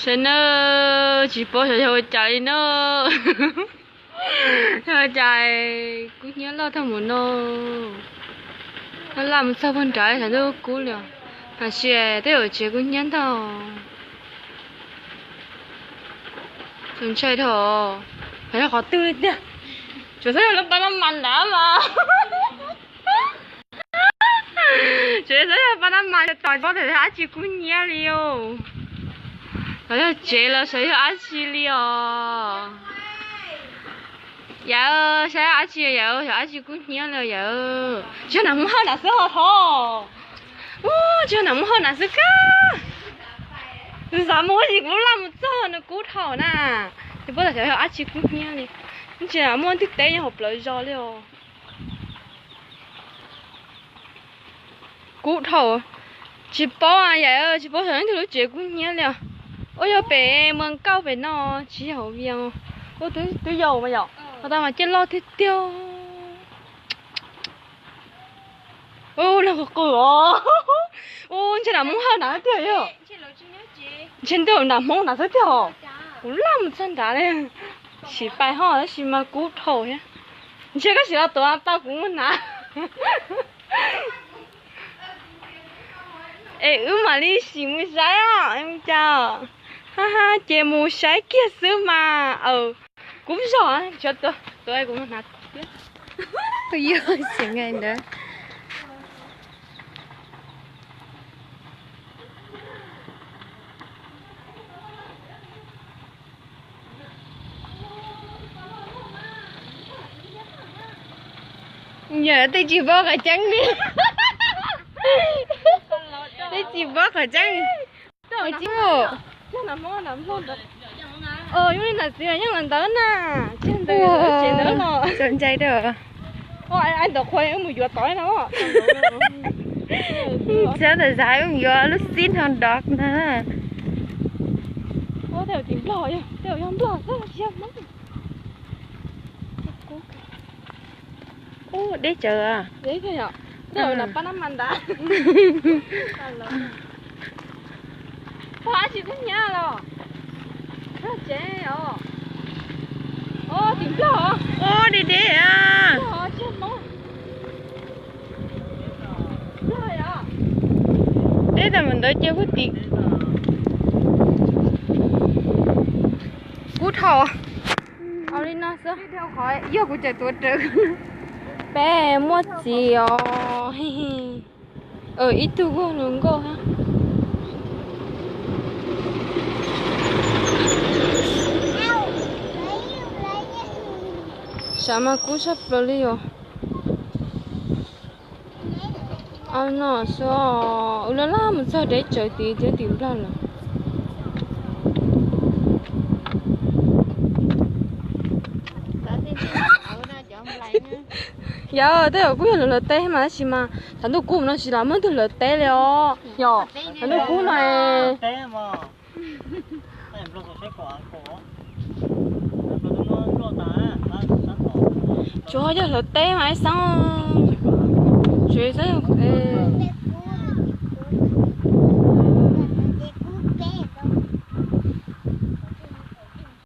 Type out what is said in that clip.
Saib na, tsis paub xyov yog ua cas li na. Yog ua cas kub hnyiab loj tag mus no. Laj mus txog puag nrad xyov twb kub li os. Tam sis tej zaum tsev kub hnyiab ntag. Txaus ntshai dhau. Xyov yog qhov twg li tiag. Tsuas xyov yog lub pab nab mas nrad mas. Tsuas xyov yog pab nab mas tos paub tias yog dab tsi kub hnyiab li os. Xyov yog tsev los xyov yog dab tsi li os. Yawm, saib dab tsi yawm, xyov dab tsi kub hnyiab li yawm. Tsis yog nas Hmoob Hawj nram xwb ho thov. Ub, tsis yog nas Hmoob Hawj nram xwb kab. Tus xav mus ua si kuv laj mus txog nws kub dhau na. Tsis paub tas xyov yog dab tsi kub hnyiab li. Tsis muaj ntwg teb nyob hauv plawv zos li os. Kub dhau. Tsis paub yawm, tsis paub xyov leej twg lub tsev kub hnyiab li os. Ua yog pem Muas Kauj pem no, tsis yog hauv Vias. Ua twb yog mas yom, ho tas mas ciaj loj tiag tiag. Ub, lawv qw qw os. Ub, ntshe nas Hmoob Hawj nram tiag yog. Ntshe ntuj nram Hmoob nram xwb tiag os. Kuv laj mus txog nrad li. Sim pais ho tab sis mas kub dhau thiab. Ntshe koj sim los tuav tau kuv mus hnav. Es wb mam li sim mus saib os, cas. Ha ha, ces mus saib kiag xwb mas. Aw, kuv zog, tsuav tuav kuv mus hnav thiab. Yog xim nqe ntawd. Yog tej tsis paub qhov tseeb li. Tej tsis paub qhov tseeb li. Tib, yog li nam txiv yeej los ntawd na, tsis ntawd tsev ntawd los txaus ntshai rau. Ntawd qhua mus yuav tod no. Txhob txawm xav mus yuav lub xib no dog na. Tej tim Nplog, tej yog Nplog xwb tsis yog Hmoob. Ub, deb tsawv. Deb thiab yom. Tej pab nab mas nrad. Pog, dab tsi kub hnyiab los? Tsev os. Ub, tim Nplog. Ub, deb deb. Deb tag mus ntawd cia puag tim. Kub dhau. Au li no xwb. Yog kuv cais tuav rawv. Peb muaj txiv os. Ib tug kuj hluas nkauj thiab. Sav mas kub tshaj plaws li os. Au no xwb, wb laj laj mus txog deb tsawv tid thiab tim Nplog lawm. Yog, tej zaum kuj yog lawv hlawv teb mas tab sis mas tshav ntuj kub no tsis lam muaj tus hlawv teb li os. Yog, tshav ntuj kub no. Tsuas yog hlawv teb mas ib xeeb, tsuas yog